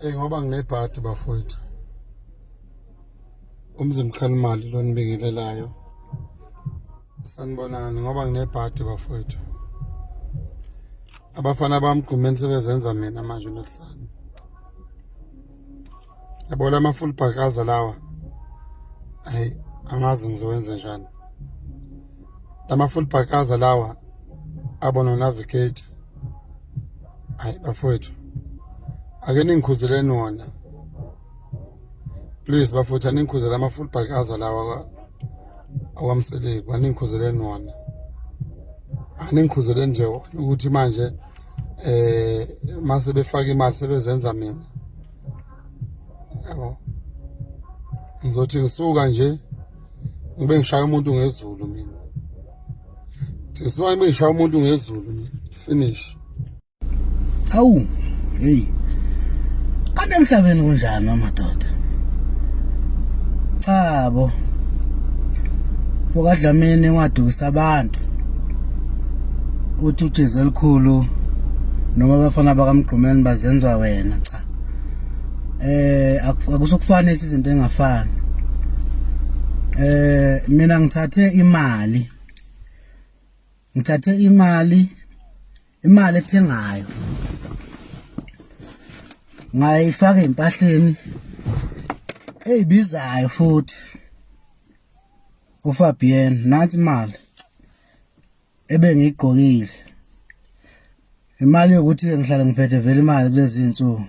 Eyi ngoba nginebhadi bafowethu. Umzimkhalimali lo nibingelelayo. Sanibonani ngoba nginebhadi bafowethu. Abafana bamgqumeni sebezenza mina manje uNelisani. Yabo la ma-full bhakaza lawa. Hayi angazi ngizowenza njani. Lama full bhakaza lawa abo no navigator. Hayi bafowethu. Ake ningikhuzeleni wona. Please bafowethu aningikhuzele ama full bhakaza lawa akwamseleku aningikhuzeleni wona. Aningikhuzeleni nje wona ukuthi manje eh mase befaka imali sebezenza mina. Yabo. Ngizothi ngisuka nje ngibe ngishaya umuntu ngezulu mina. Ngisuka ngibe ngishaya umuntu ngezulu mina. Finish. Hawu, hey. Kanti emhlabeni kunjani madoda? Cha bo. MfokaDlamini wadukisa abantu. Uthi ujezi elikhulu noma abafana bakaMgqumeni bazenzwa wena cha. Eh akusokufanisa izinto engafani. Eh mina ngithathe imali. Ngithathe imali imali ethengayo ngayifaka ezimpahleni ezibizayo futhi uFabien nansi imali ebengiyigqokile imali yokuthi ngihlale ngiphethe vele imali kulezi insuku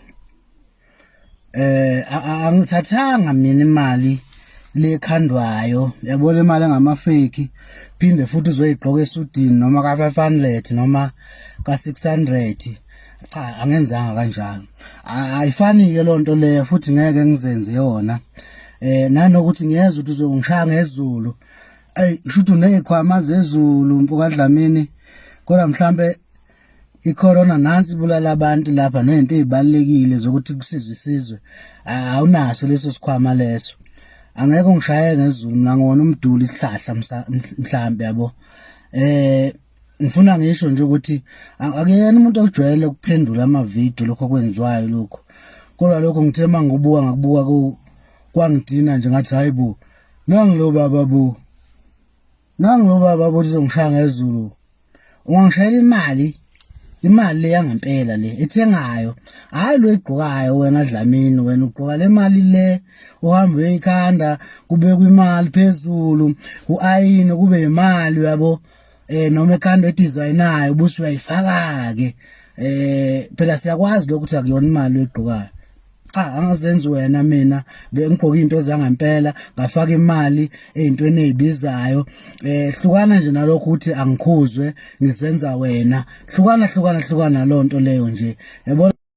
eh angithathanga mina imali lekhandwayo yabo le mali engamafeki phinde futhi uzoyigqoka esudini noma ka-500 noma ka-600 cha angenzanga kanjalo ayifani-ke loo nto leyo futhi ngeke ngizenze yona eh nanokuthi ngiyezwa ukuthi uzongishaya ngezulu ayi shuthi unezikhwama zezulu mfokadlamini kodwa mhlambe i-corona nansi ibulala abantu lapha nento ezibalekile zokuthi kusizwe isizwe awunaso leso sikhwama leso angeke ungishaye ngezulu mina ngona umduli isihlahla mhlambe yabo eh ngifuna ngisho nje ukuthi akuyena umuntu ojwayele ukuphendula ama-video lokho okwenziwayo lokho kodwa lokho ngithe uma ngikubuka ngakubuka kwangidina nje ngathi hayi bo nangilo baba bo Nangu baba bothi uzongishaya ngezulu. Ungangishayela imali. Imali le yangempela le ethengayo. Hayi lo igqokayo wena Dlamini wena ugqoka le mali le uhamba uyikhanda kubekwa imali phezulu kuayini kube imali uyabo eh noma ekhanda edesignayo ubusu uyayifaka ke eh phela siyakwazi lokho ukuthi akuyona imali oyigqokayo cha angazenzi wena mina bengigqoka into zangempela ngafaka imali ezintweni ezibizayo eh hlukana nje nalokho ukuthi angikhuzwe ngizenza wena hlukana hlukana hlukana lonto leyo nje yabona.